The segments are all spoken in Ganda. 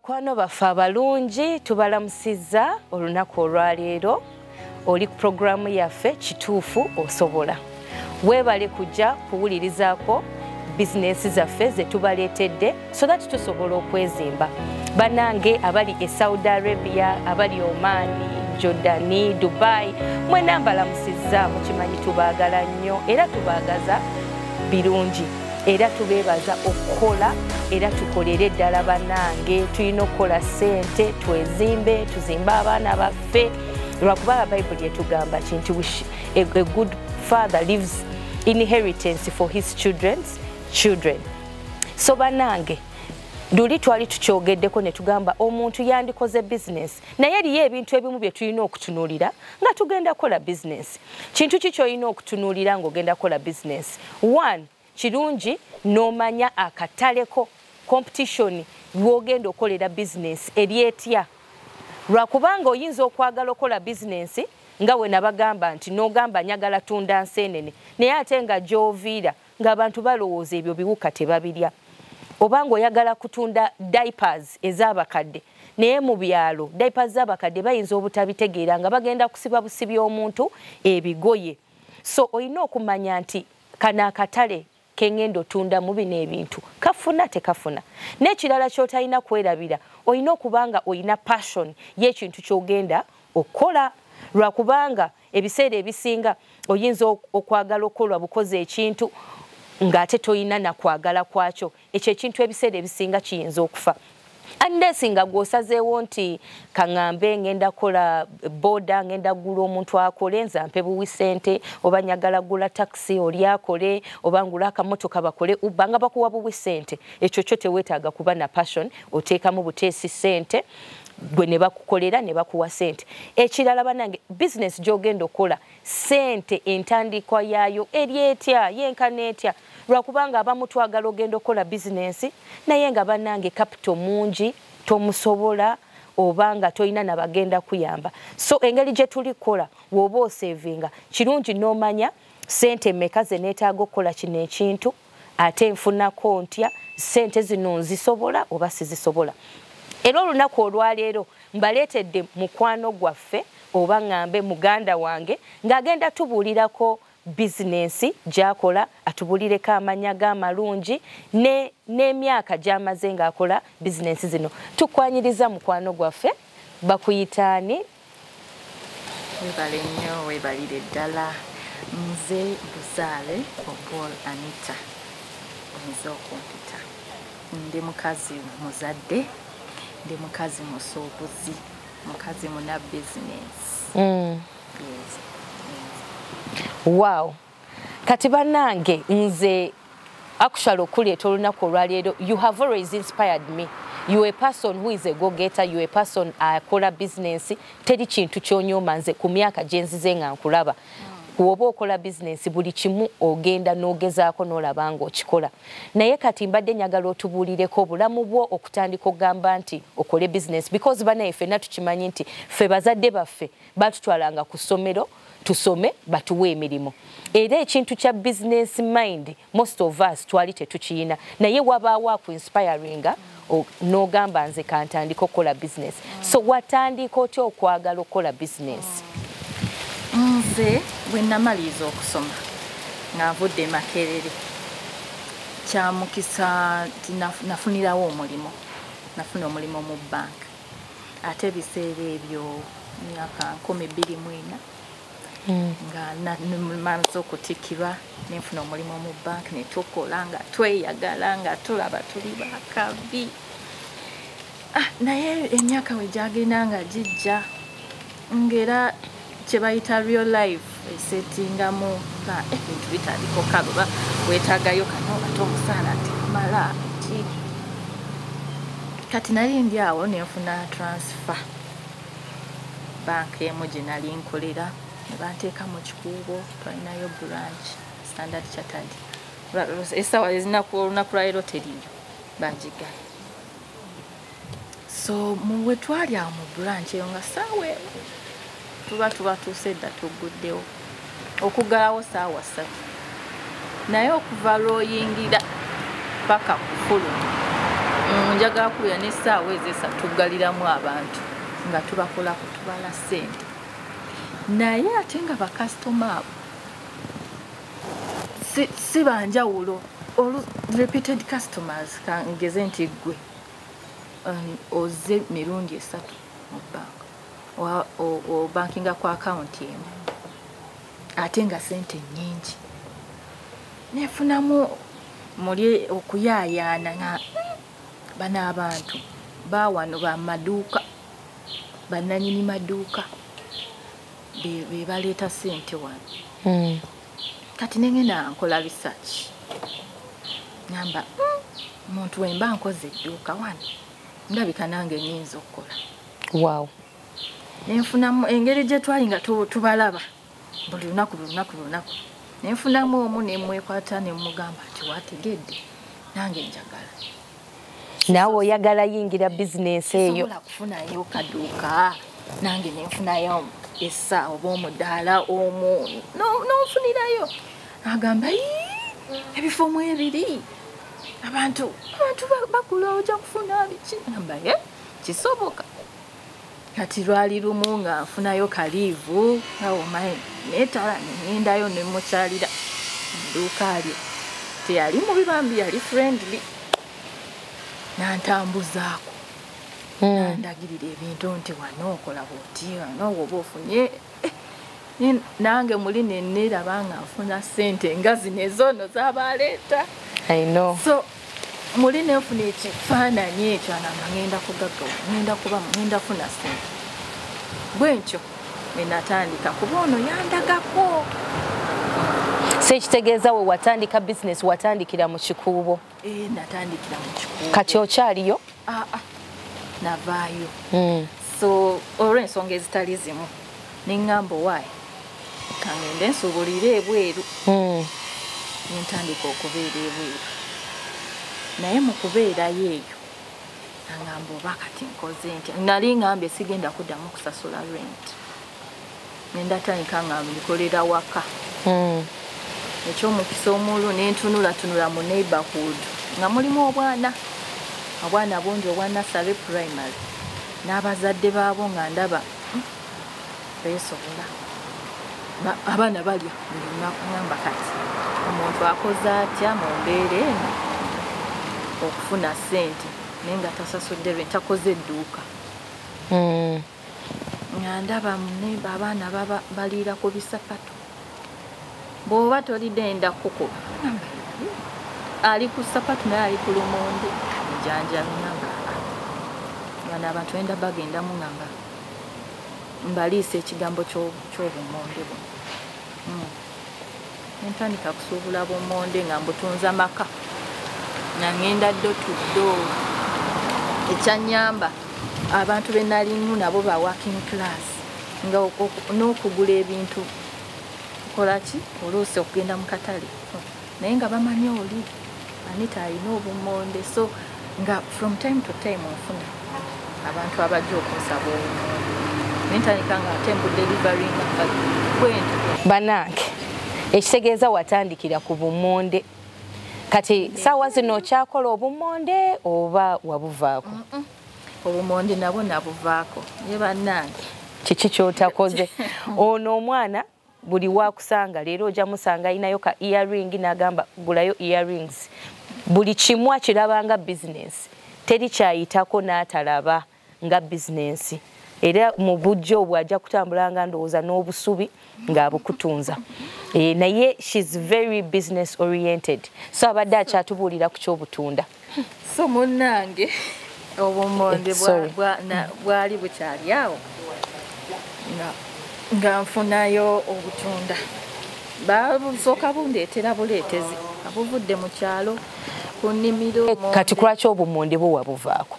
Bakwano baffe abalungi, tubalamusizza olunaku olwaleero. Oli ku puroguramu yaffe Kituufu Osobola. Weebale kujja kuwulirizaako bizinensi zaffe ze tubaleetedde so that tusobola okwezimba. Bannange abali e Saudi Arabia, abali Oman, Jordani, Dubai, mwena mbalamusizza. Mukimanyi tubaagala nnyo era tubaagaza birungi era tubeebaza okukola era tukolere ddala. Bannange, tulina okukola ssente twezimbe, tuzimbe abaana baffe, lwakuba Bayibuli etugamba ki? Nti a good father leaves inheritance for his children's children. So bannange, luli twali tukyogeddeko ne tugamba omuntu yandikoze bizinesi, naye eriyo ebintu ebimu bye tulina okutunuulira nga tugenda kukola bizinesi. Kintu ki kyolina okutunuulira ng'ogenda kukola bizinesi? One, kirungi n'omanya akataleko, competition lw'ogenda okolera bizinesi eri etya, lwakubanga oyinza okwagala okukola bizinesi nga we nabagamba nti n'ogamba njagala tunda nseenene, naye ate nga gy'oviira ng'abantu balowooza ebyo biwuka, tebabirya, oba ng'oyagala kutunda diapers ez'abakadde, naye mu byalo diapers z'abakadde bayinza obutabitegeera nga bagenda kusiba busibi omuntu ebigoye. So olina okumanya nti kano akatale kengenda otundamu bino ebintu kafuna, tekafuna. N'ekirala ky'otalina kwerabira, olina okuba nga olina passion y'ekintu ky'ogenda okukola, lwakubanga ebiseera ebisinga oyinza okwagala okukolwa bukozi ekintu ng'ate toyina nakwagala kwakyo. Ekyo ekintu ebiseera ebisinga kiyinza okufa unless nga gw'osazeewo nti kaŋŋambe ngenda kukola boda, ngenda gula omuntu akole, nze ampe buwi ssente, oba njagala gula takisi oli akole, oba ngula akamotoka bakole Uber nga bakuwa buwi ssente. Ekyo kyo teweetaaga kuba na passion, oteekamu buteesi ssente gwe ne bakukolera ne bakuwa ssente. Ekirala bannange, bizinesi gy'ogenda okukola, ssente entandikwa yaayo eri etya, yenkana etya? Lwakubanga abamu twagala ogenda okukola bizinensi, naye nga bannange capital mungi tomusobola, oba nga tolina nabagenda kuyamba. So engeri gye tuli kukola, bw'oba osevinga, kirungi n'omanya ssente mmeka ze neetaaga okukola kino ekintu, ate nfunako ntya ssente zino, nzisobola oba sizisobola. Era olunaku olwaleero mbaleetedde mukwano gwaffe, oba ŋŋambe muganda wange, ng'agenda tubuulirako bizinensi gy'akola, atubuulireko amannya g'amalungi n'emyaka gy'amaze ng'akola bizinensi zino. Tukwanyiriza mukwano gwaffe, bakuyitaani? Webale nnyo, webalire ddala. Nze Buzaale Obol Anita, oyinza okumpita. Ndi mukazi muzadde, ndi mukazi musuubuzi, mukazi muna bizinesi. Yes. Wow, kati bannange, nze actually okuleeta olunaku olwaleero, you have always inspired me. You a person who is a go-getter, you a person akola business, teri kintu kyonyooma. Nze ku myaka gye nzize nga nkulaba, woba okola bizinensi, buli kimu ogenda n'ogezaako n'olaba ng'okikola. Naye kati mbadde njagala otubuulireko obulamu bwo okutandika okugamba nti okole bizinensi, because banaye ffenna tukimanyi nti ffe bazadde baffe batutwalanga ku ssomero tusome batuwe emirimu, era ekintu kya business mind most of us twali tetukiyina, naye wabaawo akuinspiringa n'ogamba nze kantandika okukola business. So watandika otya okwagala okukola business? Nze bwe namaliriza okusoma nga nvudde Makerere, kyamukisa nti nafunirawo omulimu, nafuna omulimu mu banka. Ate ebiseera ebyo myaka 2004 nga maze okutikkirwa, nenfuna omulimu mu banka, ne tukola nga tweyagala nga tulaba tuli bakabi. Ah, naye emyaka we gyagenda nga gijja, ng'era kye bayita real life esettingamu nga ebintu bitandika okaluba, weetaagayo kano, ate omusaala tekumala ki. Kati nali ndi awo nenfuna transfer, banka emu gye nali nkolera ne banteeka mu Kikuubo, twalinayo branch, Standard Chartered. Essaawa ezinaku olunaku lwaleero teriiyo, bagigala. So mu we twali awo mu branch eyo, nga ssaawa emu tuba tubatuuse dda, tugguddewo, okuggalawo ssaawa 3, naye okuva lw'oyingira paka kufuluma. Njagala kubeera n'essaawa ez'esatu tuggaliramu abantu nga tubakolako tubala ssente. Naye ate nga bakasitoma abo si banjawulo, repeated customers. Kangeze nti ggwe ozze mirundi 3 mu banka, obankinga ku akawunti emu ate nga ssente nnyingi. Nefunamu muli okuyaayaana nga bano abantu bawano bamaduuka, bannannyini maduuka be baleeta ssente wano. Kati nengenda nkola research, ngamba muntu wemba nkoze edduuka wano ndabika nange nnyinza okukola. Wow. Nenfunamu engeri gye twali nga tubalaba buli lunaku buli lunaku buli lunaku, nenfunamu omu nemwekwata nemugamba nti wategedde nange njagala. Naawe oyagala yingira bizinensi eyo. Sobola kufunayo kaduuka nange nenfunayo essa oba omudaala omu nonfunirayo. Agamba ebifo mu ebiri abantu bakula ojja kufuna biki. Agamba ye kisoboka. Kati lwali lumu nga nfunayo kaliivu awo maye neetala nengendayo nemukyalira dduuka lye. Teyali mubi bambi, yali friendly, nantambuzaako nandagirira ebintu nti wano okola bw'oti, wano oba ofunye. Nange muli neneeraba nga nfuna ssente nga zino ezoono z'abaleeta. I know. So muli nenfuna ekifaananyi ekyo ngamba ngenda kugaggawa, ngenda kubamu, ngenda funa ssente. Bwe ntyo ne natandika kuba ono yandagako. So ekitegeeza we watandika bizinesi watandikira mu Kikuubo? Natandikira mu Kikuubo. Kati okyaliyo? Navaayo. So olw'ensonga ezitali zimu ne ŋŋamba owaaye kangende nsuubulire ebweru. Ne ntandika okubeera ebweru. Naye mu kubeerayo eyo aŋŋamba oba kati nkoze ntya. Nali ŋŋambye sigenda kuddamu kusasula rent. Ne ndatandika nga mbikolera waka. Ekyomukisa omulu ne ntunulatunula mu neighborhood nga mulimu obwana bungi obwa nursery primary n'abazadde baabo nga ndaba beesobola. Abaana balya buli lunaku. Ŋŋamba kati omuntu akoze atya mu mbeera eno okufuna ssente naye nga tasasudde rent, takoze edduuka. Nga ndaba abaana baliira ku bisapatu. Bw'oba tolidde enda kukuba, ali ku sapatu naye ali ku lumonde enjanjabi. Ŋŋamba bano abantu enda bagendamu nga mbaliisa ekigambo ky'obumonde buno. Ntandika kusuubula bumonde nga mbutunza maka, nga ŋŋenda door to door. Ekyannyamba abantu be nalimu nabo ba working class, nga n'okugula ebintu kola ki oluusi okugenda mu katale, naye nga bamanyi oli Anita alina obumonde. So nga from time to time nfuna abantu abajja okunsaba obumonde, nentandika nga ate mbudeliveringa bwentyo. Bannange ekitegeeza watandikira ku bumonde. Kati saawa zino okyakola obumonde oba wabuvaako? Obumonde nabwo nabuvaako. Ye bannange kiki ky'otakoze? Ono omwana buli wakusanga leero ojja musanga alinayo ka earring n'agamba gulayo earrings. Buli kimu akiraba nga bizinensi, teri kyayitako n'atalaba nga bizinensi. Era mu bujjo obwo ajja kutambula nga ndowooza n'obusubi ng'abukutunza. Naye she's very business oriented. So abadde akyatubuulira ku ky'obutunda. So munnange obumonde bwali bukyali awo nga nfunayo obutunda. Basooka bundeetera buleetezi abuvudde mu kyalo ku nnimiro. Kati kulwaki obumonde bwo wabuvaako?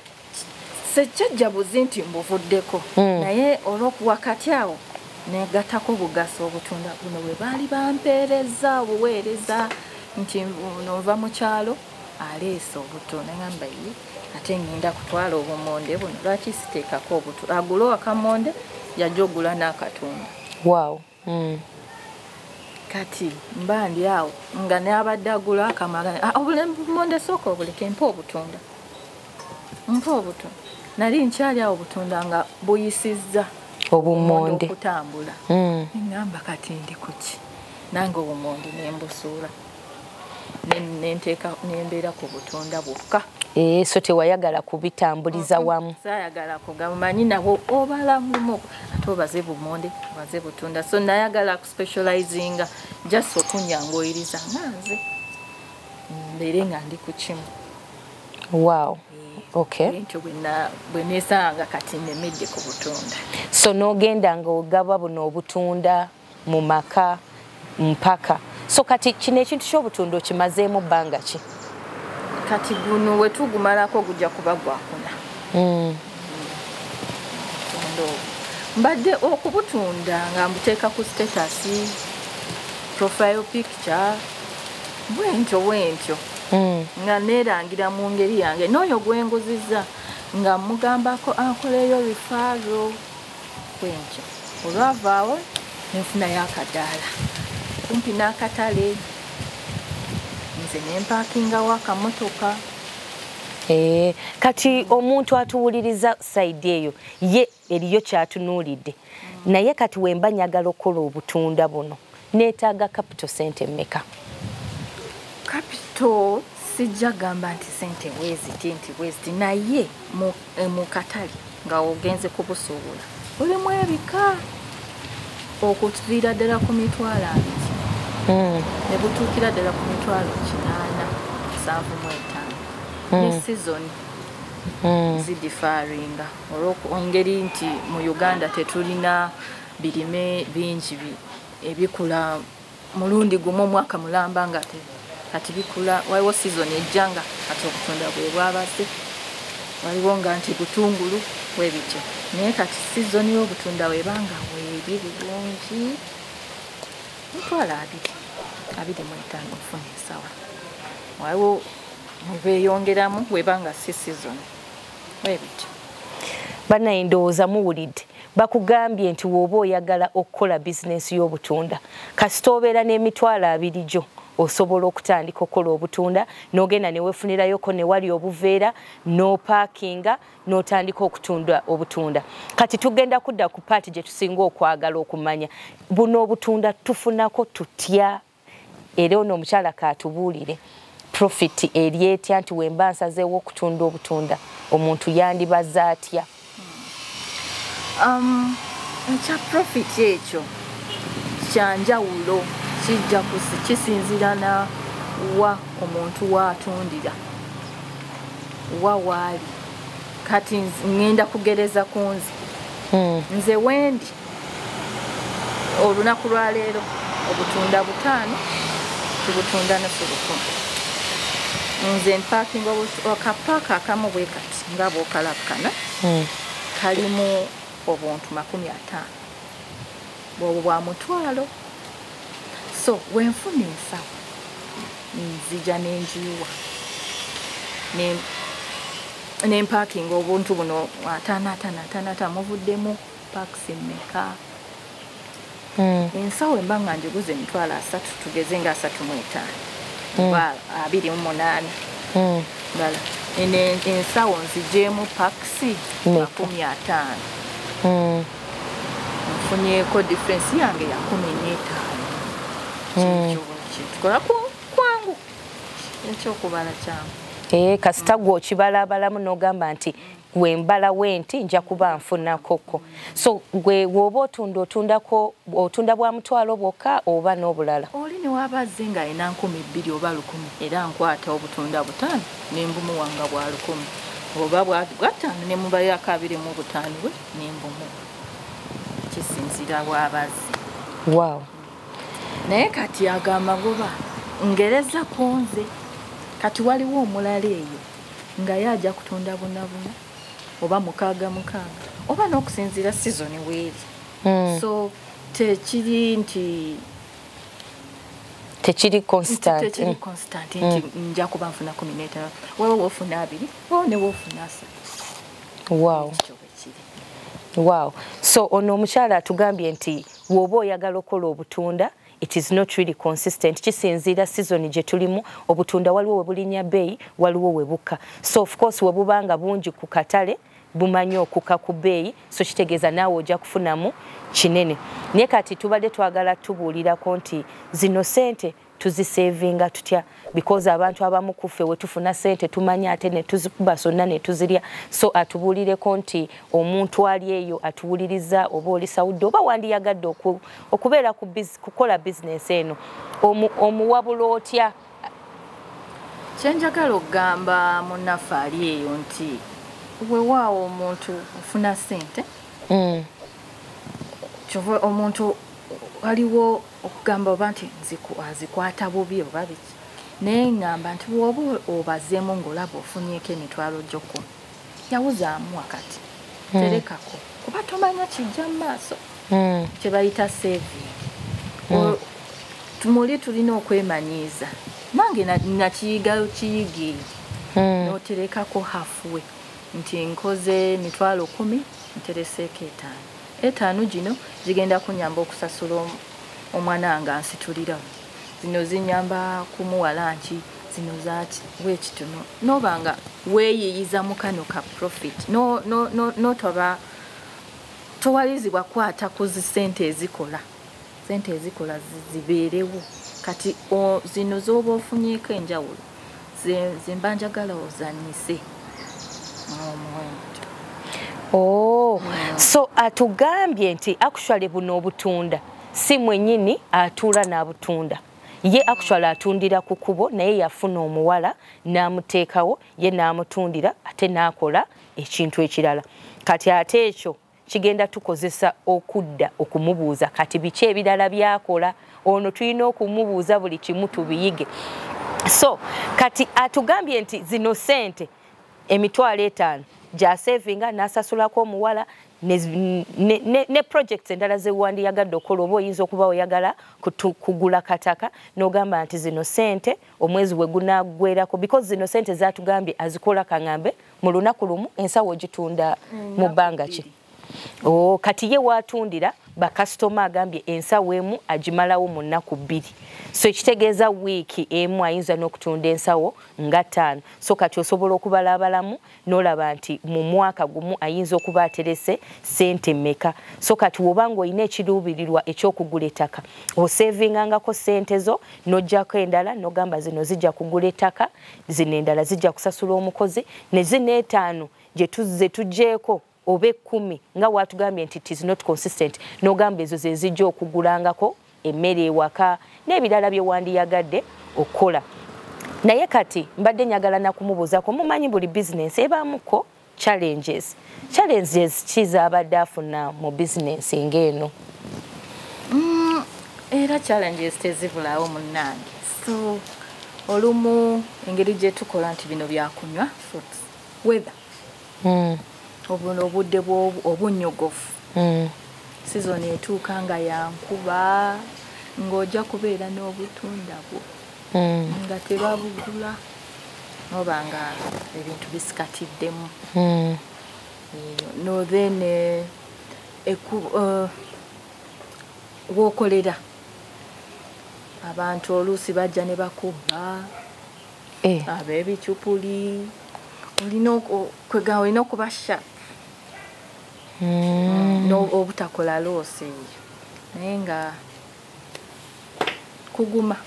Sekyajja buzi nti mbuvuddeko, naye olw'okuwakati awo negattako bugasa obutunda buno bwe baali bampeereza obuweereza nti nova mu kyalo aleese obutunda. Ngamba ye ate ngenda kutwala obumonde buno, lwaki siteekako obutunda? Agula akamonde yajja ogula n'akatunda. Wow. Kati mba ndi awo nga n'abadde agula akamala, obumonde sooka obuleke mpa obutunda. Mpa obutunda. Nali nkyali awo obutunda nga buyisizza obumonde okutambula. Ngamba kati ndi kuki? Nange obumonde ne mbusuula. Nenteeka nembeera ku butunda bwokka. So tewayagala kubitambuliza wamu. Saayagala kugamba manyi nabwo obala mulimu ate obaze bumonde obaze butunda. So nayagala kuspecializinga just okunyangoyiriza nga nze mbeere nga ndi ku kimu. Wow. Okay. Ntyo bwe neesanga kati nnemedde ku butunda. So n'ogenda nga ogaba buno obutunda mu maka mpaka. So kati kino ekintu ky'obutunda okimazeemu bbanga ki? Kati guno we tugumalako gujja kuba gwakuna. Mbadde okubutunda nga mbuteeka ku status, profile picture, bwentyo bwentyo. Nga neerangira mu ngeri yange n'oyo gwenguzizza nga mugambako ankoleyo referral bwentyo. Olwavaawo nenfunayo akadaala kumpi n'akatale, nze nempakingawo akamotoka. Kati omuntu atuwuliriza side eyo ye eriyo kyatunuulidde, naye kati wemba njagala okukola obutunda buno neetaaga capital sente mmeka? Capital sijja gamba nti sente bweziti nti bweziti, naye mu katale nga ogenze kubusuubula olimu ebika okuviira ddala ku 20,000 ne butuukira ddala ku 875,000. Ne season zidifaringa olw'engeri nti mu Uganda tetulina birime bingi ebikula mulundi gumu omwaka mulamba nga kati bikula, waliwo season ejja nga kati obutunda bwe bwabase, waliwo nga nti butungulu bwe bityo, naye kati season y'obutunda webanga weeri bulungi 25,000 okufuna ensawo, waliwo beeyongeramu webanga si season bwe bityo. Bannaye ndowooza muwulidde bakugambye nti w'oba oyagala okukola bizinensi y'obutunda kasita obeera n'20,000 gyo osobola okutandika okukola obutunda n'ogenda ne weefunirayoko ne wali obuveera n'opaakinga n'otandika okutunda obutunda. Kati tugenda kudda ku paati gye tusinga okwagala okumanya buno obutunda tufunako tutya, era ono omukyala kaatubuulire profit eri etya nti wemba nsazeewo okutunda obutunda omuntu yandibaza atya? Ekya profit ekyo kyanjawulo, kijja kisinziira na wa omuntu waatundira wa waali. Kati ngenda kugereza ku nze. Nze wendi olunaku lwaleero obutunda 5 tubutunda 1,500. Nze mpakinga akapaaka akamu bwe kati nga bw'okalabukana kalimu obuntu 50, bwobwo bwa 1,000. So wenfuna ensawo nzija nenjiwa nempakinga obuntu buno 5 5 5 5 muvuddemu pakisi mmeka? Ensawo emba nga njiguze 30,000 tugeze nga 35 oba 28 bala ensawo nzigyemu pakisi 50. Nfunyeeko difference yange ya 15. Kikola kwangu ekyokubala kyangu. Kasita gwe okibalabalamu n'ogamba nti wembala wenti nja kuba nfunakoko. So gwe woba otunda otundako otunda bwa 1,000 bwokka oba n'obulala? Oli ne wabazze nga alina 2,000 oba 1,000 era nkwata obutunda 5 ne mbumuwa nga bwa 1,000 oba bwa 5 ne mubalirako 25 we ne mbumuwa, kisinziira bw'abazze. Wow. Naye kati agamba goba ngereza ku nze, kati waliwo omulala eyo nga ye ajja kutunda bunabuna oba 6 6 oba n'okusinziira season weeri. So tekiri nti tekiri constant, tekiri constant nti nja kuba nfuna 15, wewe wofuna 2 wewe ne wofuna 3. Wow. Wow. So ono omukyala atugambye nti bw'oba oyagala okukola obutunda It is not really consistent. Kisinziira season gye tulimu, obutunda waliwo we bulinnya bbeeyi, waliwo we bukka. So of course we bubanga bungi ku katale bumanyi okuka ku bbeeyi, so kitegeeza naawe ojja kufunamu kinene. Naye kati tubadde twagala tubuulirako nti zino sente tuzisevinga tutya, because abantu abamu kuffe we tufuna sente tumanya ate ne tuzikuba sonna ne tuzirya. So atubuulireko nti omuntu ali eyo atuwuliriza, oba oli Saudi oba wandiyagadde okubeera kukola bizinesi eno, omuwabula otya? Kyenjagala okugamba munnaffe ali eyo nti weewaawo omuntu ofuna sente, kyova omuntu waliwo okugamba oba nti azikwata bubi oba biki, naye ŋŋamba nti bw'oba obazeemu ng'olaba ofunyeeko emitwalo gyo 10, yawuzaamu wakati, terekako, kuba tomanya kijja mu maaso. Kye bayita saving. Muli tulina okwemanyiiza. Nange nakiyigayo kiyigi, n'oterekako halfway nti nkoze emitwalo 10, ntereseeko 5. 5 gino zigenda kunyamba okusasula omwana nga nsitulira, zino zinyamba kumuwa lanki, zino weekitono. Noba nga weeyiyiza mu kano ka profit, notoba towalizibwa kwata ku zi sente ezikola, sente ezikola zibeerewo. Kati zino z'oba ofunyeeko enjawulo zemba njagala ozannyise omuwendo. Oh, so atugambye nti actually buno obutunda si mwennyini atuula n'abutunda, ye actually atundira ku kkubo, naye yafuna omuwala n'amuteekawo, ye n'amutundira ate n'akola ekintu ekirala. Kati ate ekyo kigenda tukozesa okudda okumubuuza kati biki ebirala by'akola. Ono tulina okumubuuza buli kimu tubiyige. So kati atugambye nti zino sente emitwalo 5 gy'asevinga n'asasulako omuwala ne projects endala ze wandiyagadde okukola, oba oyinza okuba oyagala kugula kataka n'ogamba nti zino sente omwezi we gunaggwerako, because zino sente zatugambye azikola kaŋŋambe mu lunaku lumu, ensawo ogitunda mu bbanga ki? Oh, kati ye waatundira bakasitoma agambye ensawo emu agimalawo mu nnaku 2, so ekitegeeza wiiki emu ayinza n'okutunda ensawo nga 5. So kati osobola okubalabalamu n'olaba nti mu mwaka gumu ayinza okuba aterese sente mmeka. So kati woba ng'olina ekiruubirirwa eky'okugula ettaka, osevingangako sente zo n'oggyako endala n'ogamba zino zijja kugula ettaka, zino endala zijja kusasula omukozi, ne zino 5 gye tuzze tuggyeeko oba 10 nga watugambye nti it is not consistent, n'ogamba ezo ze zijja okugulangako emmere ewaka n'ebirala bye wandiyagadde okukola. Naye kati mbadde njagala nakumubuuzaako, mumanyi buli bizinensi ebaamuko challenges. Challenges ki z'abadde afuna mu bizinensi ng'eno? Era challenges tezibulawo munnange. So olumu engeri gye tukola nti bino byakunywa, fruits, weather, obuno obudde obunnyogofu, season etuuka nga yankuba, ng'ojja kubeera n'obutunda bwo nga tebabugula, oba nga ebintu bisikatiddemu. No then w'okolera abantu oluusi bajja ne bakubba, ab'ebicupuli, olina okuba sharp obutakola loosi eyo, naye nga kuguma.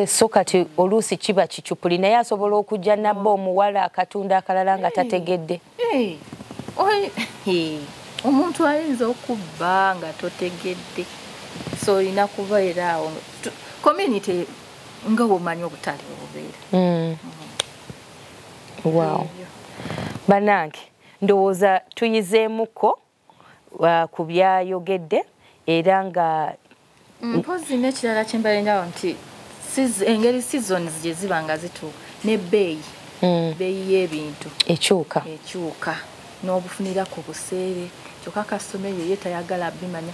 So kati oluusi kiba kicupuli, naye asobola okujja nabba omuwala akatunda akalala nga tategedde. Omuntu ayinza okubba nga totegedde, so olina kubeera awo community nga bw'omanyi obutale obubeera. Wow. Bannange ndowooza tuyizeemuko ku byayogedde era nga mpozi n'ekirala kye mbalengawo nti engeri seasons gye ziba nga zituuka n'ebbeeyi, bbeeyi y'ebintu ekyuka n'obufunira ku buseere, kyokka kasitoma eyo ye tayagala bimanya,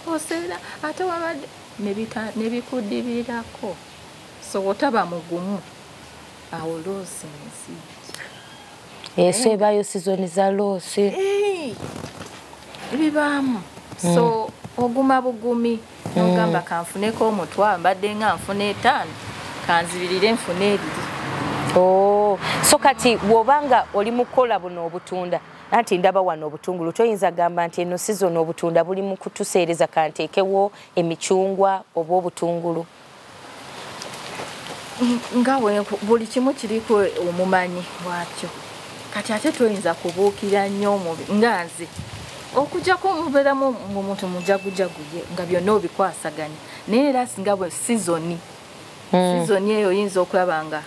oseera ate wabadde ne bikudibirirako. So otaba mugumu awo loosi nsi. So ebaayo season za loosi bibaamu. So oguma bugumi. N'ogamba kanfuneko omutwalo, mbadde nga nfuna 5, kanzibirire nfune 2. Oh, so kati bw'obanga oli mukola buno obutunda, anti ndaba wano obutungulu, toyinza gamba nti eno season obutunda buli mu kutuseereza kanteekewo emicungwa oba obutungulu? Nga buli kimu kiriko omumanyi bwakyo. Kati ate toyinza kubuukira nnyo nga nze okujjako mubeeramu omuntu mujagujaguye nga byonna obikwasaganya, naye era singa bwe sizoni eyo oyinza okulaba nga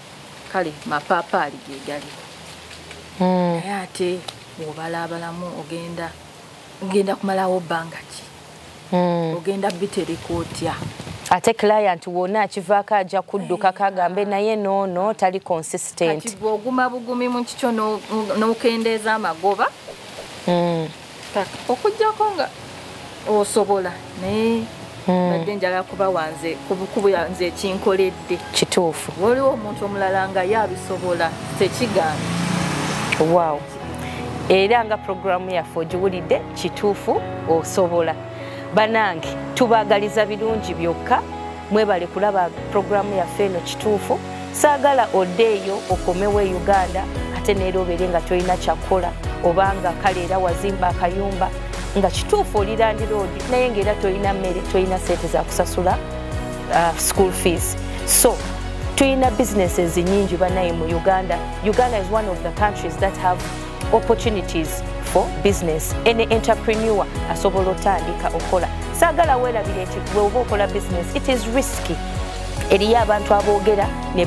kale mapaapaali ge galiko, naye ate bw'obalaabalamu ogenda kumalawo bbanga ki, ogenda bitereka otya? Ate client wonna akivaako ajja kudduka kagambe naye noono tali consistent. Kati bw'oguma bugumi mu kikyo n'okendeeza amagoba, okuggyako nga osobola, naye mbadde njagala kuba wanze kuba nze ekinkoledde. Kituufu. Waliwo omuntu omulala nga ye abisobola, tekigaana. Wow. Era nga programu yaffe ogiwulidde, kituufu osobola. Banange tubaagaliza birungi byokka, mwebale kulaba programu yaffe eno kituufu. Saagala oddeeyo okomewo e Uganda ate neera obeere nga tolina kyakukola, obanga kale era wazimba akayumba nga kituufu oli landlord naye ng'era tolina mmere, tolina ssente za kusasula school fees. So tulina businesses nyingi banaye mu Uganda. Uganda is one of the countries that have opportunities for business. Any entrepreneur asobola otandika okola. Saagala weerabire nti bw'oba okola business it is risky. Eriyo abantu aboogera ne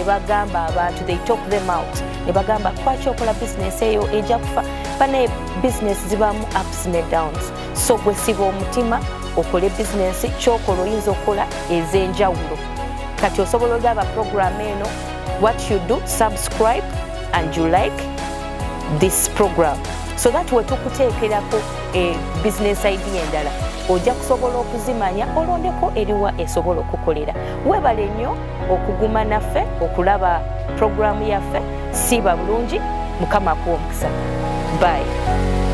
bagamba abantu, they talk them out, ne bagamba kwaki okola business eyo ejja kufa. Banaye business zibaamu ups ne downs, so gwe siba omutima okole business, kyokola oyinza okukola ez'enjawulo. Kati osobola olaba program eno, what you do, subscribe and you like this program so that wetukuteekerako business idea endala ojja kusobola okuzimanya olondeko eriwa esobola okukolera. Weebale nnyo okuguma naffe okulaba programu yaffe. Siiba bulungi, Mukama akuwe omukisa. Bye.